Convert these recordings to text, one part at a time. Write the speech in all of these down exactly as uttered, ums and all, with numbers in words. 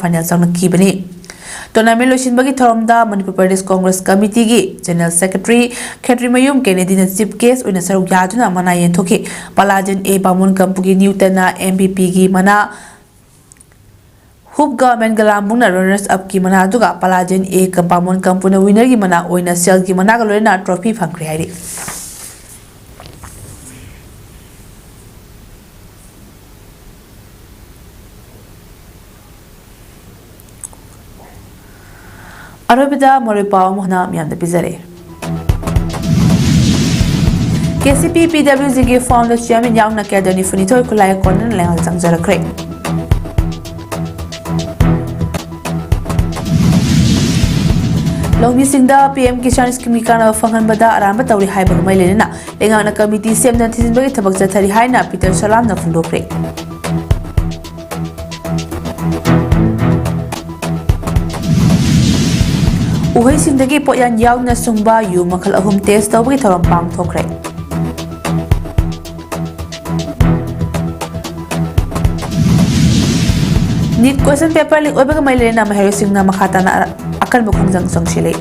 Final ꯆꯪꯂꯛꯈꯤꯕꯅꯤ꯫ Tournament ꯂꯣꯏꯁꯤꯟꯕꯒꯤ ꯊꯧꯔꯝꯗ Manipur Pradesh Congress ꯀꯃꯤꯇꯤꯒꯤ general secretary ꯈꯦꯇ꯭ꯔꯤꯃꯌꯨꯝ ꯀꯦꯅꯦꯗꯤꯅ chief gas ꯑꯣꯏꯅ ꯁꯔꯨꯛ ꯌꯥꯗꯨꯅ ꯃꯅꯥ ꯌꯦꯟꯊꯣꯛꯈꯤ꯫ ꯄꯂꯥꯖꯦꯟ ꯑꯦ ꯕꯥꯃꯣꯟ ꯀꯝꯄꯨꯒꯤ ꯅ꯭ꯌꯨꯇꯟꯅ ꯑꯦꯝ ꯚꯤ ꯄꯤꯒꯤ ꯃꯅꯥ, ꯍꯨꯞꯒ ꯃꯦꯟꯒꯂꯥꯝꯕꯨꯡꯅ ꯔꯅꯔꯁ ꯑꯞꯀꯤ ꯃꯅꯥ, ꯑꯗꯨꯒ ꯄꯂꯥꯖꯦꯟ ꯑꯦ ꯕꯥꯃꯣꯟ ꯀꯝꯄꯨꯅ ꯋꯤꯅꯔꯒꯤ ꯃꯅꯥ ꯑꯣꯏꯅ ꯁꯦꯜꯒꯤ ꯃꯅꯥꯒ ꯂꯣꯏꯅꯅ ꯇ꯭ꯔꯣꯐꯤ ꯐꯪꯈ꯭ꯔꯦ ꯍꯥꯏꯔꯤ꯫ ꯑꯔꯣꯏꯕꯗ ꯃꯔꯨꯑꯣꯏ ꯄꯥꯎ ꯑꯃ ꯍꯥꯟꯅ ꯃꯤꯌꯥꯝꯗ ꯄꯤꯖꯔꯦ꯫ ꯀꯦ ꯁꯤ ꯄꯤ ꯄꯤ ꯗꯕ꯭ꯂꯤꯎ ꯖꯤꯒꯤ ꯐꯥꯎꯟꯗꯔ ꯆꯤꯌꯥꯔꯃꯦꯟ ꯌꯥꯎꯅ ꯀꯦꯗꯔ ꯅꯤꯐꯨ ꯅꯤꯊꯣꯏ ꯈꯨꯠꯂꯥꯏ ꯀꯣꯟꯅꯅ ꯂꯩꯉꯥꯛ ꯆꯪꯖꯔꯛꯈ꯭ꯔꯦ꯫ ꯂꯧꯃꯤꯁꯤꯡꯗ ꯄꯤ ꯑꯦꯝ ꯀꯤꯁꯥꯟ ꯁ꯭ꯀꯤꯝꯒꯤ ꯀꯥꯟꯅꯕ ꯐꯪꯍꯟꯕꯗ ꯑꯔꯥꯟꯕ ꯇꯧꯔꯤ ꯍꯥꯏꯕꯒ ꯃꯔꯤ ꯂꯩꯅꯅ ꯂꯩꯉꯥꯛꯅ ꯀꯃꯤꯇꯤ ꯁꯦꯝꯗꯨꯅ ꯊꯤꯖꯤꯟꯕꯒꯤ ꯊꯕꯛ ꯆꯠꯊꯔꯤ ꯍꯥꯏꯅ ꯄꯤꯇꯔ ꯁꯂꯥꯝꯅ ꯐꯣꯡꯗꯣꯛꯈ꯭ꯔꯦ꯫ ꯎꯍꯩꯁꯤꯡꯗꯒꯤ ꯄꯣꯠꯌꯥꯟ ꯌꯥꯎꯗꯅ ꯁꯨꯡꯕ ꯌꯨ ꯃꯈꯜ ꯑꯍꯨꯝ ꯇꯦꯁ ꯇꯧꯕꯒꯤ ꯊꯧꯔꯝ ꯄꯥꯡꯊꯣꯛꯈ꯭ꯔꯦ꯫ ꯅꯤꯠ ꯀꯣꯏꯁꯟ ꯄꯦꯄꯔ ꯂꯤꯛ ꯑꯣꯏꯕꯒ ꯃꯔꯤ ꯂꯩꯅꯅ ꯃꯍꯩꯔꯣꯏꯁꯤꯡꯅ ꯃꯈꯥ ꯇꯥꯅ ꯑꯀꯟꯕ ꯈꯣꯡꯖꯪ ꯆꯪꯁꯤꯜꯂꯤ꯫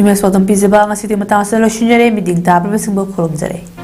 ꯏꯃꯦꯖ ꯄꯥꯎꯗꯝ ꯄꯤꯖꯕ ꯉꯁꯤꯗꯤ ꯃꯇꯥꯡ ꯑꯁꯤꯗ ꯂꯣꯏꯁꯤꯟꯖꯔꯦ꯫ ꯃꯤꯠꯌꯦꯡ ꯇꯥꯕꯤꯕꯁꯤꯡꯕꯨ ꯈꯨꯔꯨꯝꯖꯔꯦ꯫